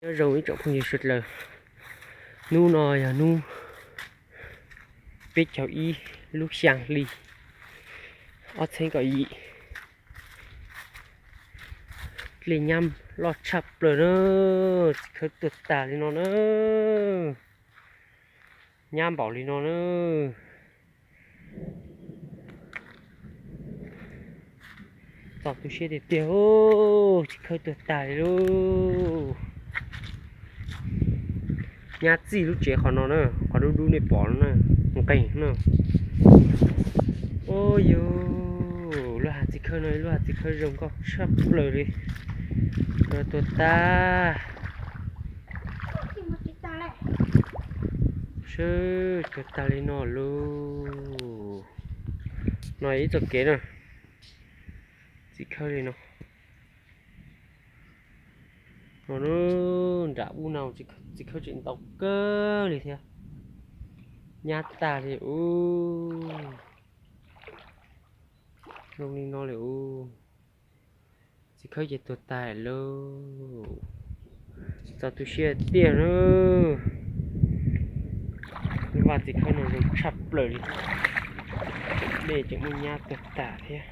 Nyob zoo ib tsoom phooj ywg sawv daws, hnub no yog hnub peb caug ib lub xyaa hli ob txheeb kaum yim. Dlej nyab loj tshaj plaws na, txiv khawb tuag tag li no na, nyab npaum li no na. Txaus tu siab tiag tiag, txiv khawb tuag tag li lauj. Nyab txij lub tsev qhov no na, qhov dub dub nej pom no na, nqeeg na. Ua yus, lub hav txiv khawb no ib lub hav txiv khawb zoo nkauj tshaj plaws li, tuag tag. Seb, tuag tag li no lauj. No ib txoj kev na, txiv khawb li no. No, nram ub no txiv khawb tseem ntau kawg li thiab. Nyab tag li ub. Zoo li no li ub. Txiv khawb ces tuag tag lauj. Txaus tu siab tiag na. Lub vaj txiv khawb no zoo tshaj plaws li. Dej tseem muaj nyab tuag tag thiab.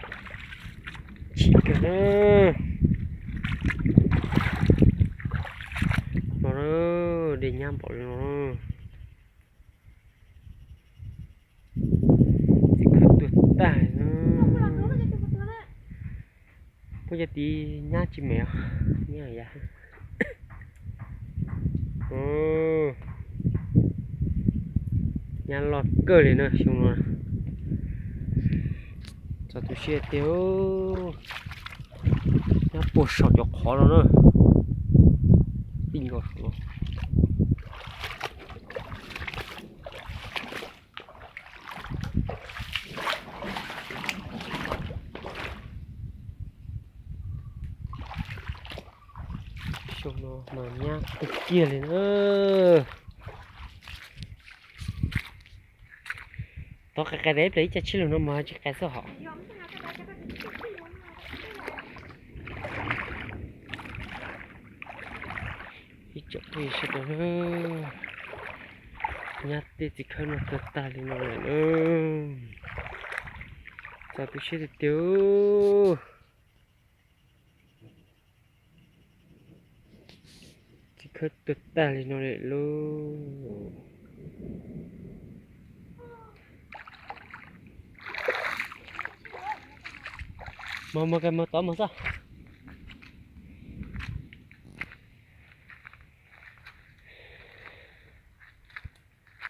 Chim kawg na. No, dej nyab npaum li no. Txiv khawb tuag tag na. Muaj cov tid nyab tsis me os, nyab ya. Nyab loj kawg li na xyoo no. Txaus tu siab tiag. Nyab puag saum cov qhov no na. Tij nkaus saum no. Xyoo no mas nyab kawg kiag li na. Tov qais qais ib pliag ib co tshij lug no mas tsis qais xwb hos. Ib tsoom phooj ywg sawv daws, nyab tej txiv khawb no tuag tag li no lawm na. Txaus tu siab tiag tiag. Txiv khawb tuag tag li no lawm lauj. Mog mog, kawg mog, tov mog xwb.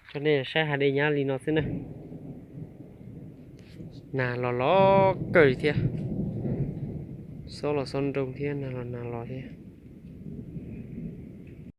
Tso nej saib hav dej nyab li no xwb na. Nag los los kawg li thiab. Xob los xob nroo thiab, nag los nag los thiab.